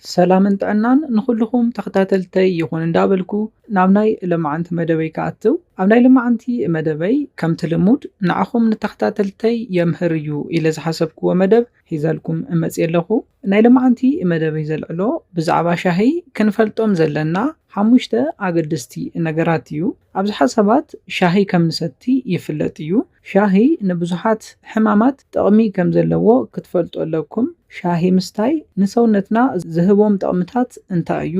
ሰላምን ጥዕናን ንኹልኹም ተኸታተልተይ ይኹን እንዳበልኩ ናብ ናይ ለማዓንቲ መደበይ ክኣትው። ኣብ ናይ ለማዓንቲ መደበይ ከምቲ ልሙድ ንዓኹም ንተኸታተልተይ የምህር እዩ ኢለ ዝሓሰብክዎ መደብ ሒዘልኩም እመጽእ ኣለኹ። ናይ ለማዓንቲ መደበይ ዘልዕሎ ብዛዕባ ሻሂ ክንፈልጦም ዘለና ሓሙሽተ ኣገደስቲ ነገራት እዩ። ኣብዝሓ ሰባት ሻሂ ከም ንሰቲ ይፍለጥ እዩ። ሻሂ ንብዙሓት ሕማማት ጥቕሚ ከም ዘለዎ ክትፈልጡ ኣለኩም። ሻሂ ምስታይ ንሰውነትና ዝህቦም ጥቕምታት እንታይ እዩ?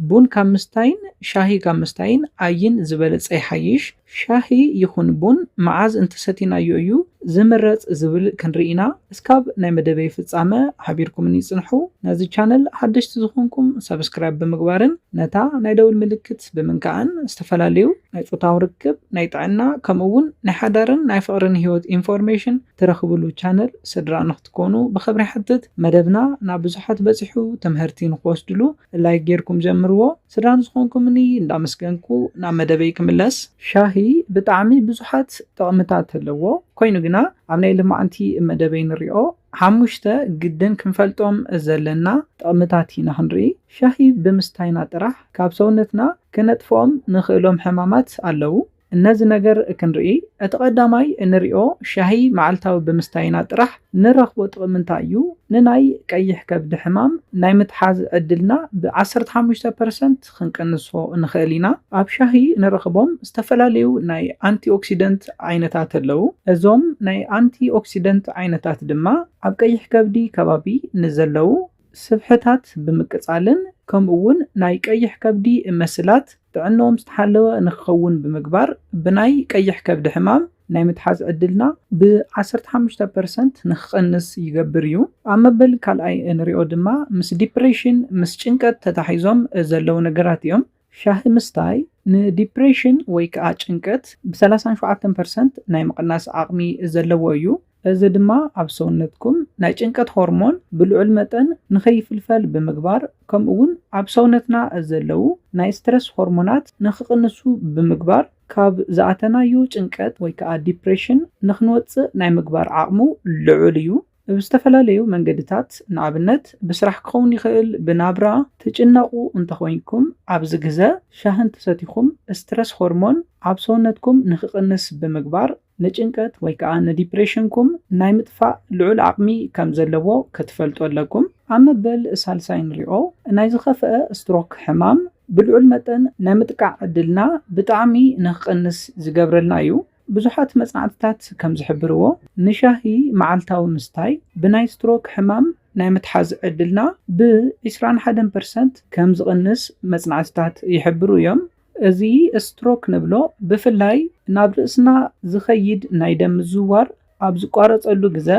ቡን ካብ ምስታይን ሻሂ ካብ ምስታይን ኣይን ዝበለጸ ይሓይሽ? ሻሂ ይኹን ቡን መዓዝ እንተሰቲናዮ እዩ ዝምረጽ ዝብል ክንርኢ ኢና። እስካብ ናይ መደበይ ፍጻመ ሓቢርኩምኒ ጽንሑ። ነዚ ቻነል ሓደሽቲ ዝኾንኩም ሰብስክራይብ ብምግባርን ነታ ናይ ደውል ምልክት ብምንካዕን ዝተፈላለዩ ናይ ጾታዊ ርክብ፣ ናይ ጥዕና፣ ከምኡ እውን ናይ ሓዳርን ናይ ፍቕርን ህይወት ኢንፎርሜሽን ትረኽብሉ ቻነል ስድራ ንክትኮኑ ብኽብሪ ይሓትት። መደብና ናብ ብዙሓት በጺሑ ትምህርቲ ንክወስድሉ ላይክ ጌርኩም ጀምርዎ። ስድራ ንዝኾንኩምኒ እንዳመስገንኩ ናብ መደበይ ክምለስ። ሻሂ ብጣዕሚ ብዙሓት ጥቕምታት ኣለዎ። ኮይኑ ግና ኣብ ናይ ልማዓንቲ መደበይ ንሪኦ ሓሙሽተ ግድን ክንፈልጦም ዘለና ጥቕምታት ኢና ክንርኢ። ሻሂ ብምስታይና ጥራሕ ካብ ሰውነትና ክነጥፍኦም ንኽእሎም ሕማማት ኣለዉ። እነዚ ነገር ክንርኢ፣ እቲ ቀዳማይ እንሪኦ ሻሂ መዓልታዊ ብምስታይና ጥራሕ ንረኽቦ ጥቕሚ እንታይ እዩ? ንናይ ቀይሕ ከብዲ ሕማም ናይ ምትሓዝ ዕድልና ብ ዓሰርተ ሓሙሽተ ፐርሰንት ክንቅንሶ ንኽእል ኢና። ኣብ ሻሂ ንረኽቦም ዝተፈላለዩ ናይ ኣንቲኦክሲደንት ዓይነታት ኣለዉ። እዞም ናይ ኣንቲኦክሲደንት ዓይነታት ድማ ኣብ ቀይሕ ከብዲ ከባቢ ንዘለዉ ስብሕታት ብምቅጻልን ከምኡ እውን ናይ ቀይሕ ከብዲ መስላት ጥዕንኦም ዝተሓለወ ንክኸውን ብምግባር ብናይ ቀይሕ ከብዲ ሕማም ናይ ምትሓዝ ዕድልና ብ ዓሰርተ ሓሙሽተ ፐርሰንት ንክቐንስ ይገብር እዩ። ኣብ መበል ካልኣይ እንሪኦ ድማ ምስ ዲፕሬሽን፣ ምስ ጭንቀት ተታሒዞም ዘለዉ ነገራት እዮም። ሻሂ ምስታይ ንዲፕሬሽን ወይ ከዓ ጭንቀት ብ ሰላሳን ሸውዓተን ፐርሰንት ናይ ምቕናስ ዓቕሚ ዘለዎ እዩ። እዚ ድማ ኣብ ሰውነትኩም ናይ ጭንቀት ሆርሞን ብልዑል መጠን ንኸይፍልፈል ብምግባር፣ ከምኡ እውን ኣብ ሰውነትና ዘለዉ ናይ ስትረስ ሆርሞናት ንኽቕንሱ ብምግባር፣ ካብ ዝኣተናዮ ጭንቀት ወይ ከዓ ዲፕሬሽን ንኽንወፅእ ናይ ምግባር ዓቕሙ ልዑል እዩ። ብዝተፈላለዩ መንገድታት፣ ንኣብነት ብስራሕ ክኸውን ይኽእል፣ ብናብራ ትጭነቑ እንተኾይንኩም፣ ኣብዚ ግዘ ሻሂ እንተሰቲኹም ስትረስ ሆርሞን ኣብ ሰውነትኩም ንኽቕንስ ብምግባር ንጭንቀት ወይ ከዓ ንዲፕሬሽንኩም ናይ ምጥፋእ ልዑል ዓቕሚ ከም ዘለዎ ክትፈልጡ ኣለኩም። ኣብ መበል ሳልሳይ ንሪኦ ናይ ዝኸፍአ ስትሮክ ሕማም ብልዑል መጠን ናይ ምጥቃዕ ዕድልና ብጣዕሚ ንክቕንስ ዝገብረልና እዩ። ብዙሓት መጽናዕትታት ከም ዝሕብርዎ ንሻሂ መዓልታዊ ምስታይ ብናይ ስትሮክ ሕማም ናይ ምትሓዝ ዕድልና ብ ዕስራን ሓደን ፐርሰንት ከም ዝቕንስ መጽናዕትታት ይሕብሩ እዮም። እዚ ስትሮክ ንብሎ ብፍላይ ናብ ርእስና ዝኸይድ ናይ ደም ምዝውዋር ኣብ ዝቋረጸሉ ግዘ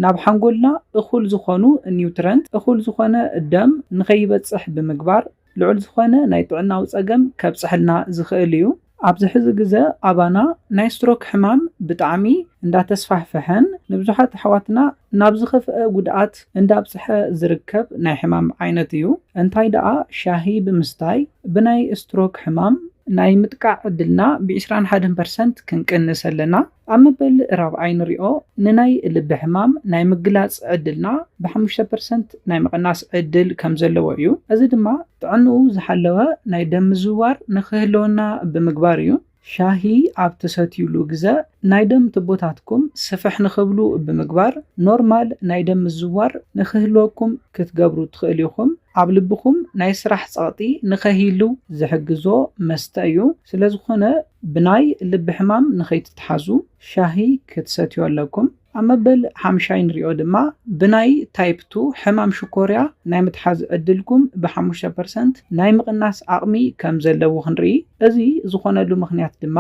ናብ ሓንጎልና እኹል ዝኾኑ ኒውትረንት፣ እኹል ዝኾነ ደም ንኸይበጽሕ ብምግባር ልዑል ዝኾነ ናይ ጥዕናዊ ጸገም ከብጽሐልና ዝኽእል እዩ። ኣብዚ ሕዚ ግዘ ኣባና ናይ ስትሮክ ሕማም ብጣዕሚ እንዳተስፋሕፈሐን ንብዙሓት ኣሕዋትና ናብ ዝኸፍአ ጉድኣት እንዳብጽሐ ዝርከብ ናይ ሕማም ዓይነት እዩ። እንታይ ደኣ ሻሂ ብምስታይ ብናይ ስትሮክ ሕማም ናይ ምጥቃዕ ዕድልና ብ ዕስራን ሓደን ፐርሰንት ክንቅንስ ኣለና። ኣብ መበል ራብዓይ ንሪኦ ንናይ ልቢ ሕማም ናይ ምግላጽ ዕድልና ብሓሙሽተ ፐርሰንት ናይ ምቕናስ ዕድል ከም ዘለዎ እዩ። እዚ ድማ ጥዕንኡ ዝሓለወ ናይ ደም ምዝውዋር ንክህልወና ብምግባር እዩ። ሻሂ ኣብ ትሰትዩሉ ግዘ ናይ ደም ትቦታትኩም ስፍሕ ንክብሉ ብምግባር ኖርማል ናይ ደም ምዝውዋር ንክህልወኩም ክትገብሩ ትኽእሉ ኢኹም። ኣብ ልብኹም ናይ ስራሕ ጸቕጢ ንኸይህሉ ዝሕግዞ መስተ እዩ። ስለዝኾነ ብናይ ልቢ ሕማም ንኸይትትሓዙ ሻሂ ክትሰትዩ ኣለኩም። ኣብ መበል ሓምሻይ ንሪኦ ድማ ብናይ ታይፕ ቱ ሕማም ሽኮርያ ናይ ምትሓዝ ዕድልኩም ብሓሙሽተ ፐርሰንት ናይ ምቕናስ ዓቕሚ ከም ዘለዎ ክንርኢ። እዚ ዝኾነሉ ምኽንያት ድማ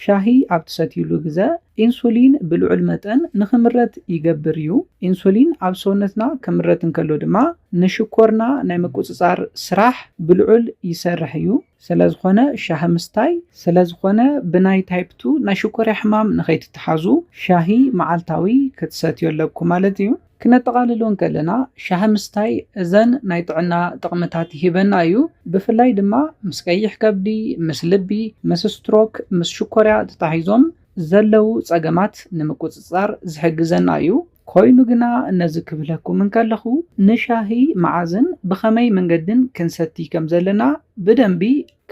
ሻሂ ኣብ ትሰትዩሉ ግዘ ኢንሱሊን ብልዑል መጠን ንኽምረት ይገብር እዩ። ኢንሱሊን ኣብ ሰውነትና ክምረት እንከሎ ድማ ንሽኮርና ናይ ምቁጽጻር ስራሕ ብልዑል ይሰርሕ እዩ። ስለዝኾነ ሻሂ ምስታይ ስለዝኾነ ብናይ ታይፕ ቱ ናይ ሽኮርያ ሕማም ንኸይትትሓዙ ሻሂ መዓልታዊ ክትሰትዩ ኣለኩም ማለት እዩ። ክነጠቓልሎ እንከለና ሻሂ ምስታይ እዘን ናይ ጥዕና ጥቕምታት ይህበና እዩ። ብፍላይ ድማ ምስ ቀይሕ ከብዲ፣ ምስ ልቢ፣ ምስ ስትሮክ፣ ምስ ሽኮርያ ተታሒዞም ዘለዉ ጸገማት ንምቁጽጻር ዝሕግዘና እዩ። ኮይኑ ግና ነዚ ክብለኩም እንከለኹ ንሻሂ መዓዝን ብኸመይ መንገድን ክንሰቲ ከም ዘለና ብደንቢ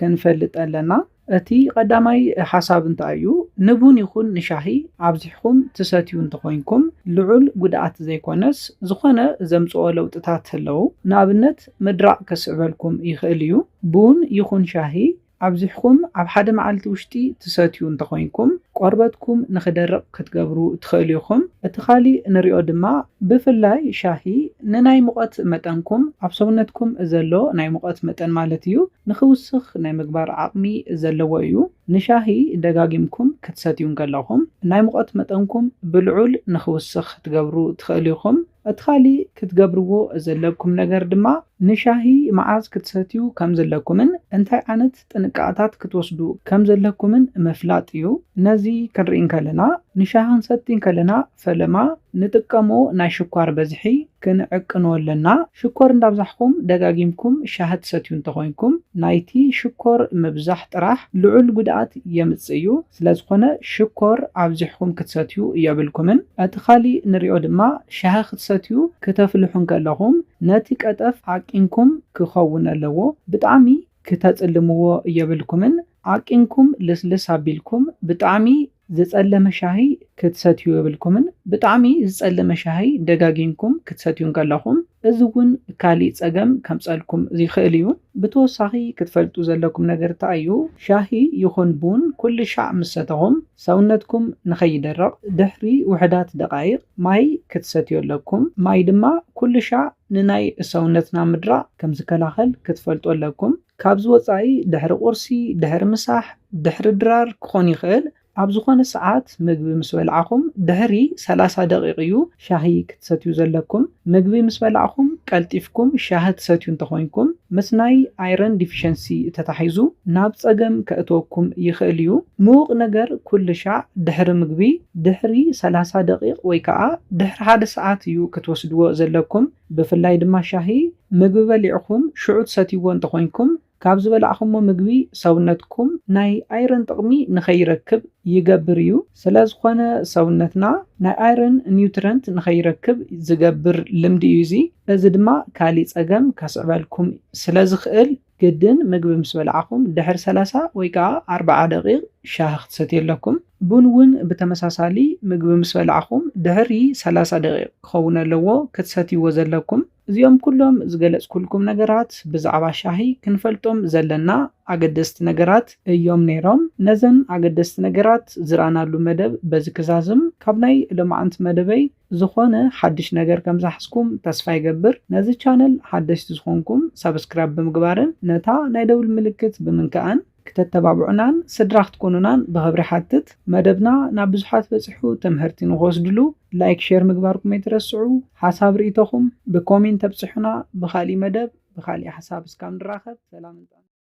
ክንፈልጥ ኣለና። እቲ ቀዳማይ ሓሳብ እንታይ እዩ? ንቡን ይኹን ንሻሂ ኣብዚሕኩም ትሰትዩ እንተኾይንኩም ልዑል ጉድኣት ዘይኮነስ ዝኾነ ዘምፅኦ ለውጥታት ኣለዉ። ንኣብነት ምድራቕ ከስዕበልኩም ይኽእል እዩ። ቡን ይኹን ሻሂ ኣብዚሕኩም ኣብ ሓደ መዓልቲ ውሽጢ ትሰትዩ እንተኾይንኩም ቆርበትኩም ንኽደርቕ ክትገብሩ ትኽእሉ ኢኹም። እቲ ካሊእ ንሪኦ ድማ ብፍላይ ሻሂ ንናይ ሙቐት መጠንኩም ኣብ ሰውነትኩም ዘሎ ናይ ሙቐት መጠን ማለት እዩ ንኽውስኽ ናይ ምግባር ዓቕሚ ዘለዎ እዩ። ንሻሂ ደጋጊምኩም ክትሰትዩ እንከለኹም ናይ ሙቐት መጠንኩም ብልዑል ንኽውስኽ ክትገብሩ ትኽእሉ ኢኹም። እቲ ካሊእ ክትገብርዎ ዘለኩም ነገር ድማ ንሻሂ መዓዝ ክትሰትዩ ከም ዘለኩምን እንታይ ዓይነት ጥንቃቐታት ክትወስዱ ከም ዘለኩምን ምፍላጥ እዩ። ነዚ ክንርኢ እንከለና ንሻሂ ክንሰቲ እንከለና ፈለማ ንጥቀሞ ናይ ሽኳር በዝሒ ክንዕቅኖ ኣለና። ሽኮር እንዳብዛሕኩም ደጋጊምኩም ሻሂ ትሰትዩ እንተኾይንኩም ናይቲ ሽኮር ምብዛሕ ጥራሕ ልዑል ጉድኣት የምጽእ እዩ። ስለዝኾነ ሽኮር ኣብዚሕኩም ክትሰትዩ የብልኩምን። እቲ ካሊእ ንሪኦ ድማ ሻሂ ክትሰትዩ ክተፍልሑ እንከለኹም ነቲ ቀጠፍ ዓቂንኩም ክኸውን ኣለዎ። ብጣዕሚ ክተጽልምዎ የብልኩምን። ዓቂንኩም ልስልስ ኣቢልኩም ብጣዕሚ ዝጸለመ ሻሂ ክትሰትዩ የብልኩምን። ብጣዕሚ ዝጸለመ ሻሂ ደጋጊምኩም ክትሰትዩ እንከለኹም እዚ እውን ካሊእ ጸገም ከምጸልኩም ይኽእል እዩ። ብተወሳኺ ክትፈልጡ ዘለኩም ነገር እንታይ እዩ? ሻሂ ይኹን ቡን ኩሉ ሻዕ ምስ ሰተኹም ሰውነትኩም ንኸይደርቕ ድሕሪ ውሕዳት ደቓይቕ ማይ ክትሰትዩ ኣለኩም። ማይ ድማ ኩሉ ሻዕ ንናይ ሰውነትና ምድራቕ ከም ዝከላኸል ክትፈልጡ ኣለኩም። ካብዚ ወጻኢ ድሕሪ ቁርሲ፣ ድሕሪ ምሳሕ፣ ድሕሪ ድራር ክኾን ይኽእል። ኣብ ዝኾነ ሰዓት ምግቢ ምስ በልዓኹም ድሕሪ ሰላሳ ደቂቕ እዩ ሻሂ ክትሰትዩ ዘለኩም። ምግቢ ምስ በላዕኹም ቀልጢፍኩም ሻሂ ትሰትዩ እንተኾይንኩም ምስ ናይ ኣይረን ዲፊሸንሲ ተታሒዙ ናብ ጸገም ከእትወኩም ይኽእል እዩ። ምዉቕ ነገር ኩሉ ሻዕ ድሕሪ ምግቢ ድሕሪ ሰላሳ ደቂቕ ወይ ከዓ ድሕሪ ሓደ ሰዓት እዩ ክትወስድዎ ዘለኩም። ብፍላይ ድማ ሻሂ ምግቢ በሊዕኹም ሽዑ ትሰትይዎ እንተኾይንኩም ካብ ዝበላዕኹሞ ምግቢ ሰውነትኩም ናይ ኣይረን ጥቕሚ ንኸይረክብ ይገብር እዩ። ስለ ዝኾነ ሰውነትና ናይ ኣይረን ኒውትረንት ንኸይረክብ ዝገብር ልምዲ እዩ እዚ። እዚ ድማ ካሊእ ጸገም ከስዕበልኩም ስለ ዝኽእል ግድን ምግቢ ምስ በላዕኹም ድሕሪ ሰላሳ ወይ ከዓ ኣርብዓ ደቂቕ ሻሂ ክትሰትዩ ኣለኩም። ቡን እውን ብተመሳሳሊ ምግቢ ምስ በላዕኹም ድሕሪ ሰላሳ ደቂቕ ክኸውን ኣለዎ ክትሰትይዎ ዘለኩም። እዚኦም ኩሎም ዝገለጽኩልኩም ነገራት ብዛዕባ ሻሂ ክንፈልጦም ዘለና ኣገደስቲ ነገራት እዮም ነይሮም። ነዘን ኣገደስቲ ነገራት ዝረኣናሉ መደብ በዚ ክዛዝም። ካብ ናይ ሎማዓንቲ መደበይ ዝኾነ ሓድሽ ነገር ከም ዝሓዝኩም ተስፋ ይገብር። ነዚ ቻነል ሓደሽቲ ዝኾንኩም ሳብስክራይብ ብምግባርን ነታ ናይ ደውል ምልክት ብምንካእን ክተተባብዑናን ስድራ ክትኮኑናን ብኽብሪ ሓትት። መደብና ናብ ብዙሓት በጺሑ ትምህርቲ ንኽወስድሉ ላይክ፣ ሼር ምግባርኩም ኣይትረስዑ። ሓሳብ ርእይቶኹም ብኮሜንት ተብጽሑና። ብኻሊእ መደብ ብኻሊእ ሓሳብ እስካብ ንራኸብ ሰላም።